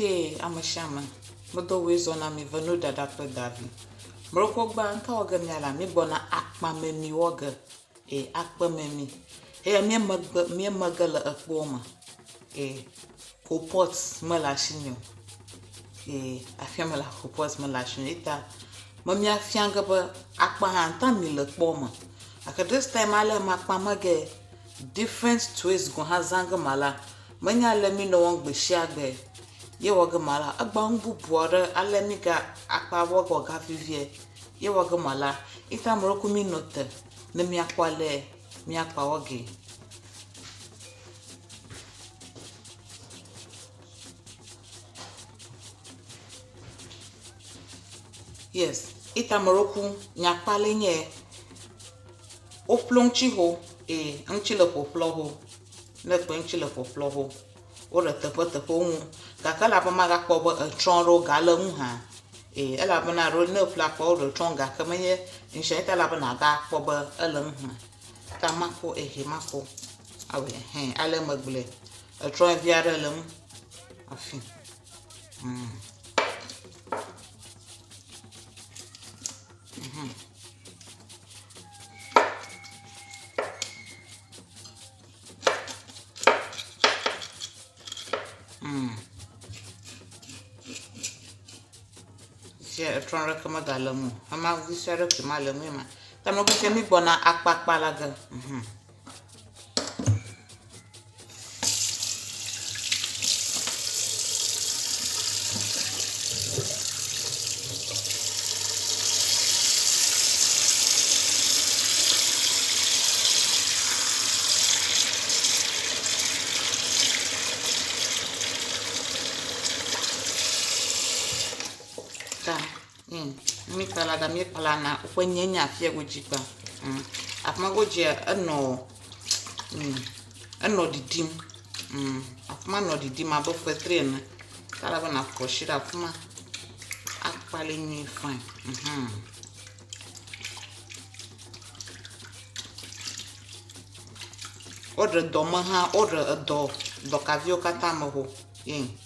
Good day, ame sia ame. Medo woe zɔ na mi venu dada kple davi. Mloko gba ŋka wɔ ge mia la, mi gbɔna akpa memi wɔ ge. E akpe memi. Eya mi megbe mi mege le ekpoa me. E kopɔt mele asinye o. E afia mele kopɔt mele asinye o. Eta me mia fia ge be akpa hã ŋta mi le kpɔ me. Gake this time ale makpa mege different twist gɔ̃ hã zã ge mala. Menye ale mi nɔ wɔm gbesiagbe ye wɔ ge mala. Egba nu bubu aɖe ale mi ga akpa wɔ ge wòaga vivie ye wɔ ge mala. Eta ame ɖewo ko mi nɔ te ne miakpɔ ale miakpa wɔ gee. Yes, ita ame ɖewo ku nyakpa le nye woƒlo ŋuti ho eye ŋuti le ƒoƒlɔ ho. Ne ekpɔe ŋuti le ƒoƒlɔ ho. Wole teƒeteƒewo ŋu gake ele abe magakpɔ be etrɔ ɖewo gale ŋu hã. Eye elabena ɖewo ne eƒle akpa woɖe trɔ gake menye ŋutsua ta ele abe nàgakpɔ be ele ŋu hã. Ta mako ehe mako awɔe hɛn ale megblɔe. Etrɔ vi aɖe le ŋu hafi. Mm. Mhm. Mm. Fia etrɔ ɖeke megale ŋu o. Ema vi sue aɖe koe ma le ŋue ma. Ta megbe fia mi gbɔna akpakpa la ge. Mhm. Ta mi kpala ga mi kpala na woƒe nye nye afia godzi kpa. Afi ma godzia enɔ enɔ ɖiɖim. Afi ma nɔ ɖiɖim abe fetri ene. Ke ale be nàƒo asi ɖe afi ma akpali nyuie fine. Woɖe dɔ me hã, woɖe edɔ dɔkaviwo katã me xo ye.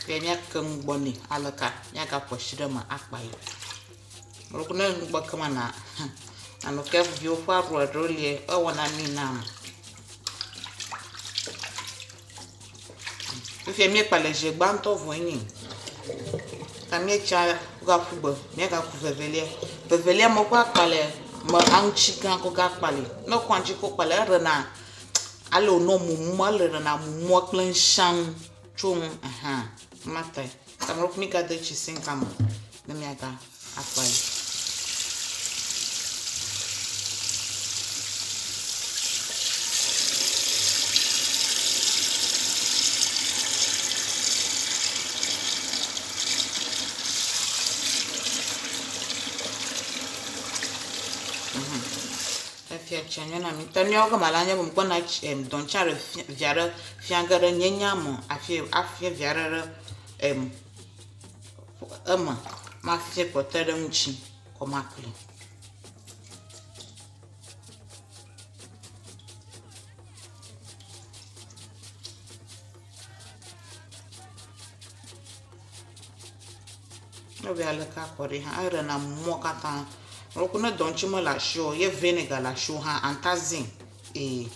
Ye míake nugbɔ nɛ aleka míagaƒo asi ɖe eme akpa yi. Mlɔku ne nugbɔ kema na nanɔ ke viwo ƒe aɖu aɖewo lie ewɔna nui na ame. Fifia míekpa le zi gbãtɔ vɔe nyi. Ta míetsa gaƒu gbe míagaku vevelia. Vevelia me kɔ akpa le me aŋuti gã kɔ ga akpa li. Ne ekɔ aŋuti kɔ kpa li eɖena ale wònɔ mumum ele ɖena mumua kple ŋsãŋ tso ŋu ehã matae. Ta mlɔku mígade tsi sinka me ne míaga akpa li. Efia tsia nyɔ na mi. Ta míawo gama la nye be mekpɔna tsi em dɔntsa ɖe fia via ɖe fia ge ɖe nye nya me hafi afia via ɖe ɖe em eme mafia kpɔtɔe ɖe ŋuti kɔ makli. Ne wòbe aleke akɔ ɖi hã, eɖena mɔ katã. Lɔku ne dɔntsi mele asiwò o ye vinegar le asiwò hã, anta zĩ ee.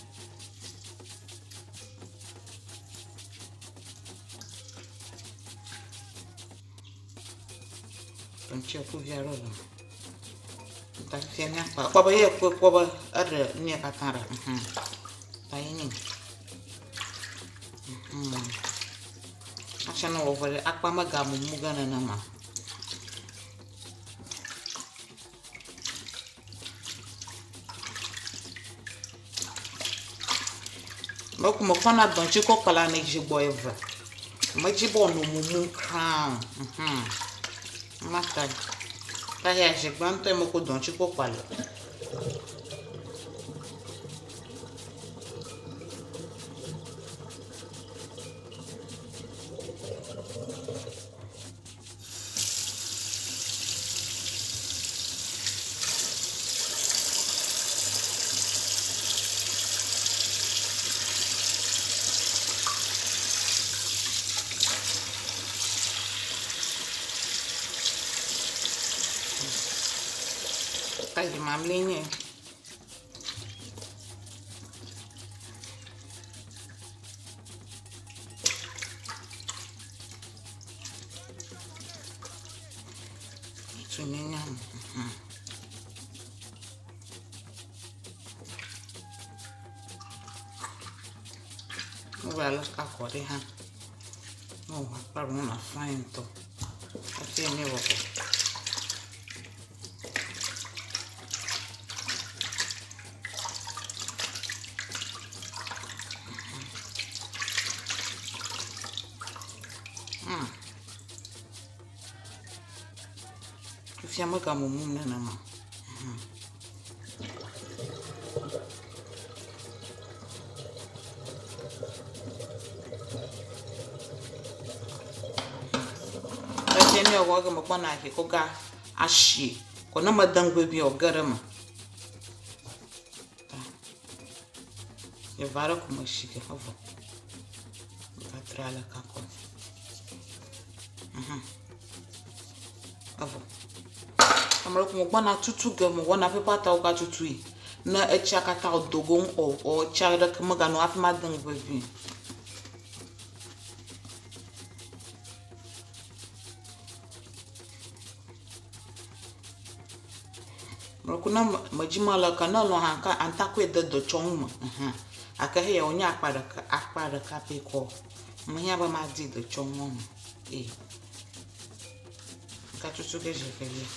Dɔntsi kuvi aɖewo le eme. Ta fifia míakpɔ kpɔ be ye kpɔe kpɔ be eɖe nu ya katã ɖa. Mhm. Ta ye nye. Mhm. Hafi ne wòvɔ ɖe akpa megamumu ge nenema o. Meku mekɔna dɔntsi kɔ kpala nɛ dzi gbɔ eve. Medzi be wòanɔ mumum kura o. Mhm. Mata ta ya zi gbãtɔe mekɔ dɔntsi kɔ kpa le. Mamlɛ nye. Tu nye nya. Wowɔ ale akɔ ɖi hã. Ne wòwɔ akpa ɖe ŋu fine ŋutɔ. Hafi míewɔ vɔ. Fifia megamumum nenema o. Efia mi ewɔ ge megbɔna ahi ko ga asi ko ne mede ŋgɔe bi wòge ɖe eme. Eva ɖe ko mesi ke evɔ. Gatre ale kakɔ. Evɔ. Ame ɖe ko megbɔna tutu ge mewɔna ƒe tawo ga tutui. Ne etsia katã wòdo go ŋu o ɔ tsia ɖeke meganɔ hafi made ŋu vevie. Meku ne medzi mele ke ne elɔ̃ hã ke atakɔe de dɔtsɔnu me hã. Gake heya wònye akpa ɖeka akpa ɖeka pɛ kɔ. Mehiã be madi dɔtsɔnua me ee. Gatutu ge zi evelia.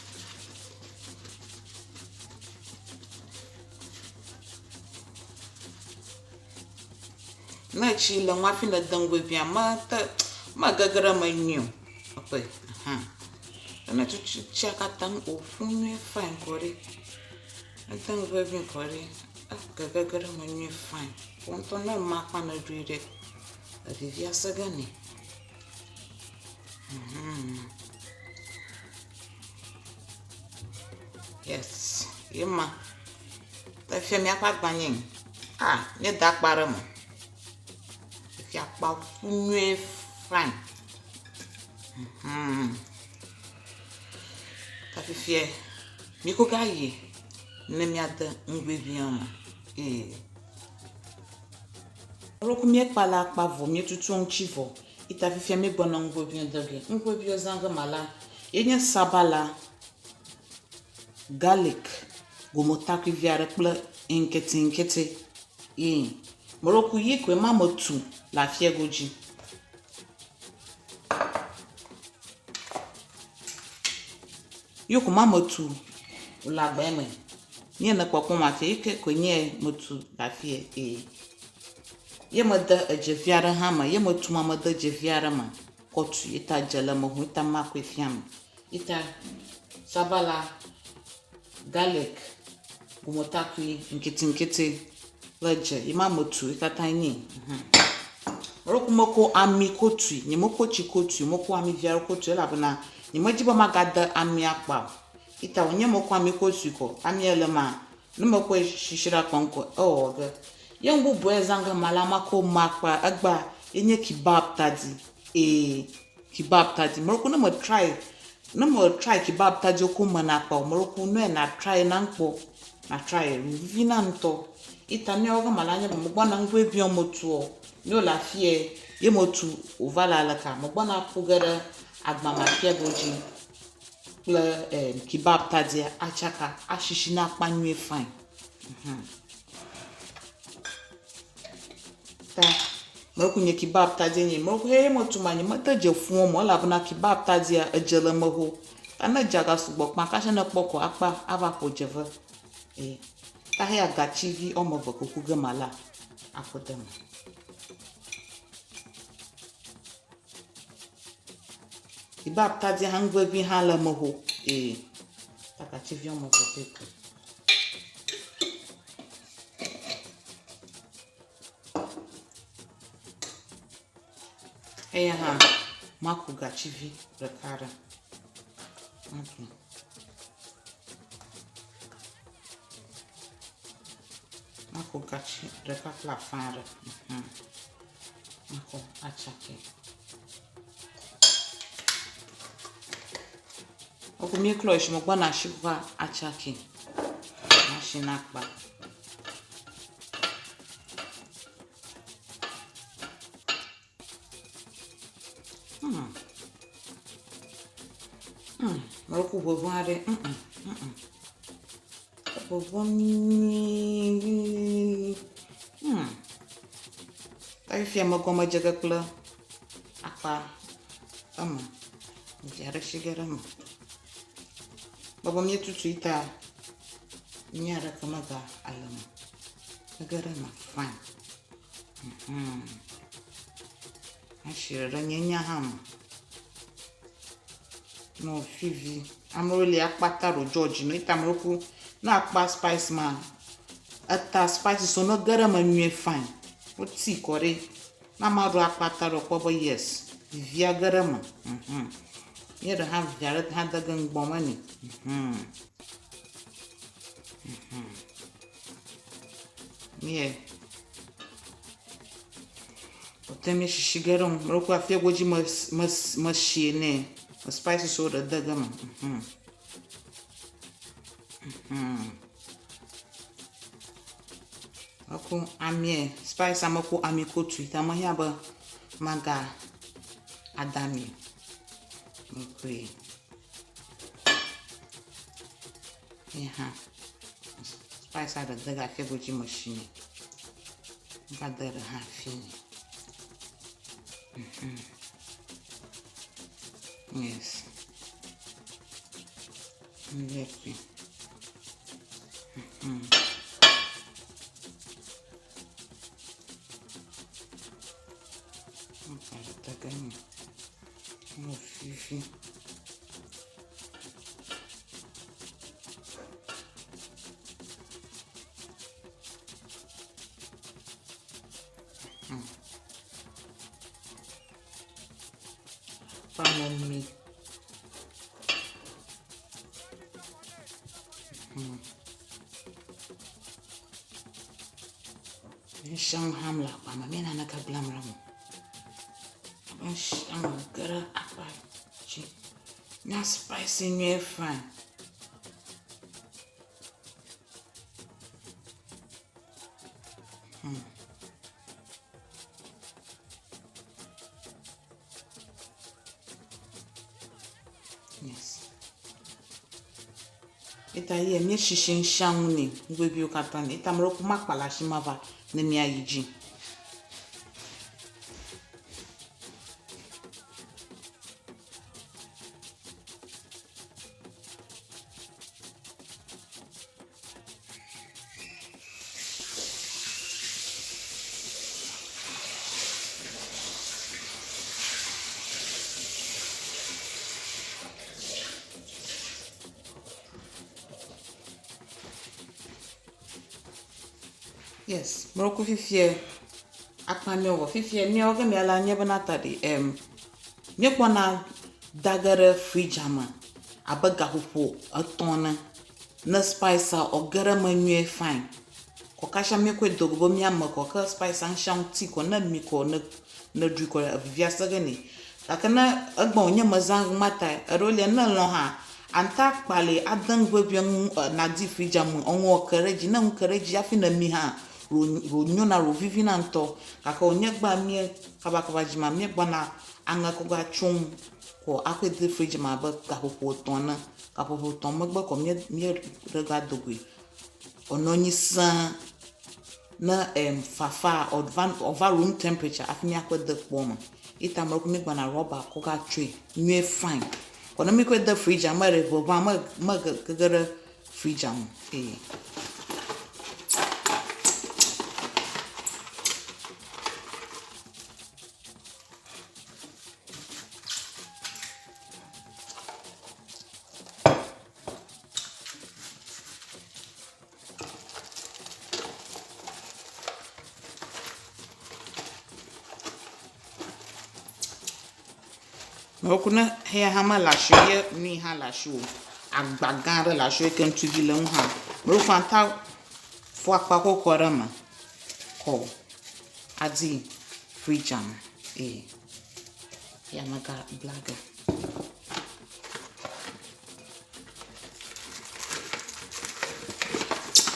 Ne etsi le ŋu hafi nède ŋgoe mete megege ɖe eme nyuie o. Ekpɔe hã. Ne tutu tsia katã wòƒu nyuie fine kɔ ɖi. Ede ŋgoe kɔ ɖi. Egege ɖe eme nyuie fine. Wò ŋutɔ ne ema akpa nèɖui ɖe, evivia se ge nɛ. Yes, ye ma. Efia míaƒe agba nye. Ah, míeda akpa ɖe eme. Efia akpa ƒu nyuie fine. Ta fifia míko gayi ne míade ŋugbevia me. Ee. Alo míekpa le akpa vɔ, míetutu eŋuti vɔ. Ita fifia míegbɔna ŋugbevia de ge. Ŋugbevia zã ge ma la, ye nye sabala, garlic, gumetakui vi aɖe kple ŋketeŋkete. Ee, mɔlɔku yi koe ma metu le afia godzi. Yi ko ma metu le agba me. Nye ne kpɔkpɔm afia yi ke koe nye metu le afia ee. Ye mede edze vi aɖe hã me. Ye metu ma mede dze vi aɖe me kɔ tu ye ta dze le eme hũ ta makɔe fia me. Ye ta sabala, garlic, gumetakui, ŋketeŋkete kple dze ye ma metu ye katã nyi. Mɔlɔku mekɔ ami ko tui. Nye mekɔ tsi ko tui o. Mekɔ ami vi aɖe ko tui elabena nyemedi be magade amia kpa o. Ye ta wònye mekɔ ami ko tui ko. Amia le ema ne mekɔe sisi ɖe akpa ŋu ko ewɔwɔ ge. Ye nu bubu ya zã ge mala makɔ makpa egbea ye nye kebab tadi. Ee, kebab tadi. Mɔlɔku ne me try ne me try kebab tadi ko mena akpa o. Mɔlɔku nɔe na try na ŋkpɔ. Na try vivina ŋutɔ. Ye ta míawo ge mala nye be megbɔna ŋgoe metuɔ. Ne wole afia ye metu wòva le aleka megbɔna ƒo ge ɖe agba me afia godzi kple eh, kebab tadia atsaka asisi na akpa nyuie fine. Ta meku nye kebab tadia nye meku heye metu ma nye mete dze fũɔ mo elabena kebab tadia edze le eme ho. Ta ne dze aga sugbɔ kpa kashe ne kpɔ ko akpa ava ƒo dze ve. E ta heya gatsi vi woame eve kuku ge mala aƒo de me. Kebab tadia hã ŋuvevi hã le eme ho. Ee, ta gatsi vi woame eve pɛ ko. Eya hã maku gatsi vi ɖeka ɖe. Maku. Maku gatsi ɖeka kple afã ɖe. Makɔ atsakɛ. Woku míeklɔ tsi megbɔna tsi va atsakɛ. Míesina akpa. Hmm. Hmm. Mɔlũku ʋeʋẽ aɖe. Hmm, hmm, hmm. Eʋeʋẽm nyuie. Hmm. Ta fifia megɔme dze ge kple akpa eme. Dzi aɖe tsi ge ɖe eme. Bɔbɔ míetutui ta nya aɖeke mega le eme. Ege ɖe eme fine. Mhm. Etsi ɖe nye nya hã me. Nɔ vivi. Amewo li akpata ɖo dzɔ dzi no ita amewo ku ne akpa spice ma eta spice so ne ge ɖe eme nyuie fine. Woti kɔ ɖi. Ne amea ɖo akpata ɖo kpɔ be yes vivia ge ɖe eme. Mhm. Ye ɖe hã vivia ɖe hã de ge ŋgbɔ me nɛ. Mhm. Mhm. Mie. Wote mi sisi ge ɖe ŋu. Meɖo afia godzi me me mesie nɛ. Spices wo ɖe de ge me. Mhm. Mhm. Meko amie spice ame ko ami ko tui ta mehiã be maga ada ami. Mekoe. Ye hã spice aɖe de ge afia godzi mesi nɛ. Va de ɖe hã afi nɛ. Mhm. Yes. Exactly. Mhm. Fifi. Famemi. Ŋshɛŋ ham le akpa me, mi naneke gblẽm le eme o. Ŋshɛŋ ge ɖe akpa dzi. Nya spicy nyuie fine. Hmm. Yes. Eta ye míesisi ŋsia ŋu nɛ nuveviwo katã nɛ. Eta ame ɖewo makpa le asi ma va ne míayi dzi. Yes, mlɔku fifie akpa míawɔ vɔ fifie míawo ke míala nye bena ta ɖi em míekpɔna da ge ɖe fridge me abe gaƒoƒo etɔ̃ ene. Ne spicea wòge ɖe eme nyuie fine. Kɔ katsa míekɔe do go be míame kɔ ke spicea ŋutia ŋuti kɔ ne emi kɔ ne ne ɖui kɔ evivia se ge nɛ. Gake ne egbe wònye mezã ɣema ta eɖewo lia ne elɔ̃ hã anta kpali ade nu ʋeʋĩa ŋu nàdi fridgea me eŋua ke ɖe edzi. Ne enu ke ɖe edzi hafi nemi hã wònyona wòvivina ŋutɔ. Gake wònye egbea mí kabakaba dzi ma míegbɔna aŋekoga tsom kɔ aƒe de fridge me abe gaƒoƒo etɔ̃ ene. Gaƒoƒo etɔ̃ megbe kɔ mí míeɖe ga do goe. Wònɔ anyi sẽe ne em fafa wòva wòva room temperature hafi míakɔe de kpoa me. Ye ta ame ɖewo míegbana rɔba kɔ va tsoe nyuie fine. Vɔ ne míkɔe de fridgea me ɖe ʋeʋã me megege ɖe fridgea me o. Ee. Meku ne xeya hã mele asiwò ye nui hã le asiwò o. Agba gã aɖe le asiwò yi ke ŋutuvi le eŋu hã. Meɖo fanta fɔ akpa kɔ kɔ ɖe eme kɔ adi fridgea me eye ya mega bla ge.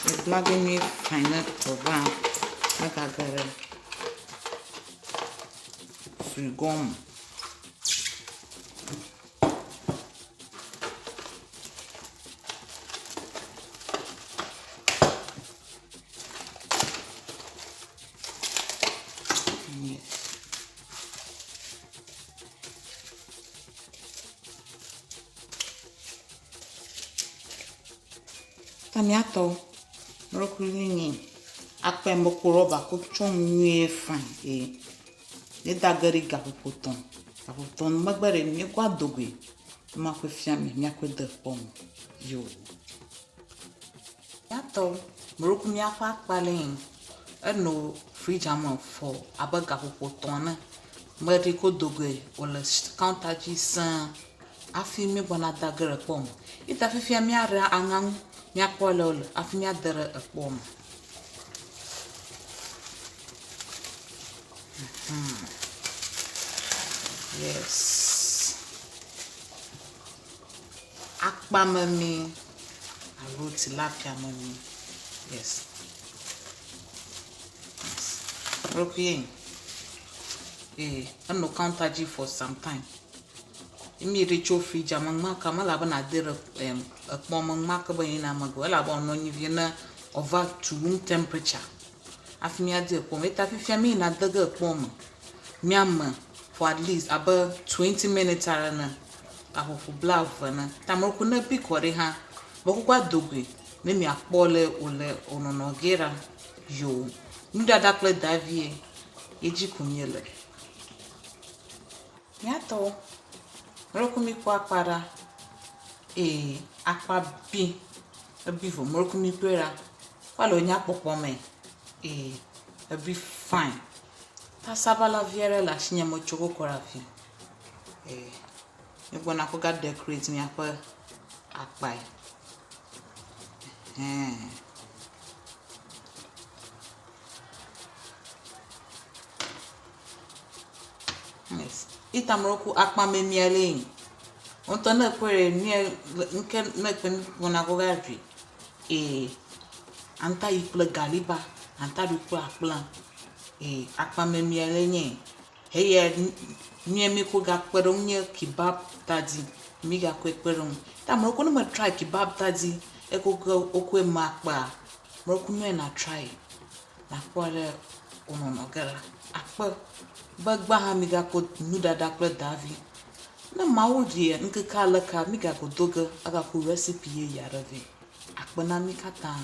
Mebla ge nyuie fine ne ʋeʋã megage ɖe frigoa me. Yes. Ta míatɔ mlɔkui nyi akpɛ meko rɔba ko tsɔ nyuie fine eye míeda ge ɖi gaƒoƒo tɔ̃. Gaƒoƒo tɔ̃ megbe ɖe míekɔ adogoe makɔe fia mi míakɔe de kpɔ me. Yo. Míatɔ mlɔku míaƒe akpa le yi eno fridge me fɔ abe gaƒoƒo tɔ̃ ene. Meɖi ko dogoe wòle counter dzi sẽe hafi míegbɔna da ge ɖe kpɔ me. Ita fifia míaɖe aŋa ŋu míakpɔ ale wòle hafi míade ɖe ekpɔ me. Yes. Akpamemi alo tilapia memi. Yes. Yes. Mlɔkui ye. Enɔ counter dzi for some time. Mi ɖe tso fridge me ŋma ka me elabe nade ɖe ekpɔ me ŋma ke be yina megbe elabe wòanɔ anyi vie ne wòava to room temperature hafi míade ekpɔ me. Eta fifia mi yina de ge ekpɔ me. Míame for at least abe 20 minutes aɖe ene, gaƒoƒo blaeve ene. Ta mlɔku ne bi kɔ ɖi hã, mekɔkɔ adogoe ne miakpɔ le wòle wònɔnɔ ge ɖa. Yo. Nuɖaɖa kple davie ye dzi kum míele. Míatɔwo, mlɔku mi kpɔ akpa ɖa. Ee, akpa bi. Ebi vɔ mlɔku mi kpɔe ɖa. Kpɔ ale wònya kpɔkpɔ me. Ee, ebi fine. Ta sabala vi aɖe le asinye metso ko kɔ ɖe afi. Ee, míegbɔna kɔ ga decorate míaƒe akpae. Ɛhɛn. Yes. Ita mlɔku akpa memia le yi. Ŋutɔ ne ekpɔe ɖe nu ya ŋke ne ekpɔe gbɔna kɔ va ɖui. Ee, anta yi kple galiba, anta ɖui kple akplã. Ee, akpa memia le nye. Eya nu ya mi ko gakpe ɖe ŋu nye kebab tadi. Mi gakɔe kpe ɖe ŋu. Ta mlɔku ne me try kebab tadi eko ke wokɔe me akpea, mlɔku nɔe na try. Nakpɔ ale wònɔnɔ ge ɖa. Akpe be gbã hã migakpɔ nuɖaɖa kple davi. Ne Mawu ɖi ŋkeke aleka mígago do ge agaku recipe yeye aɖe vɛ. Akpe na mí katã.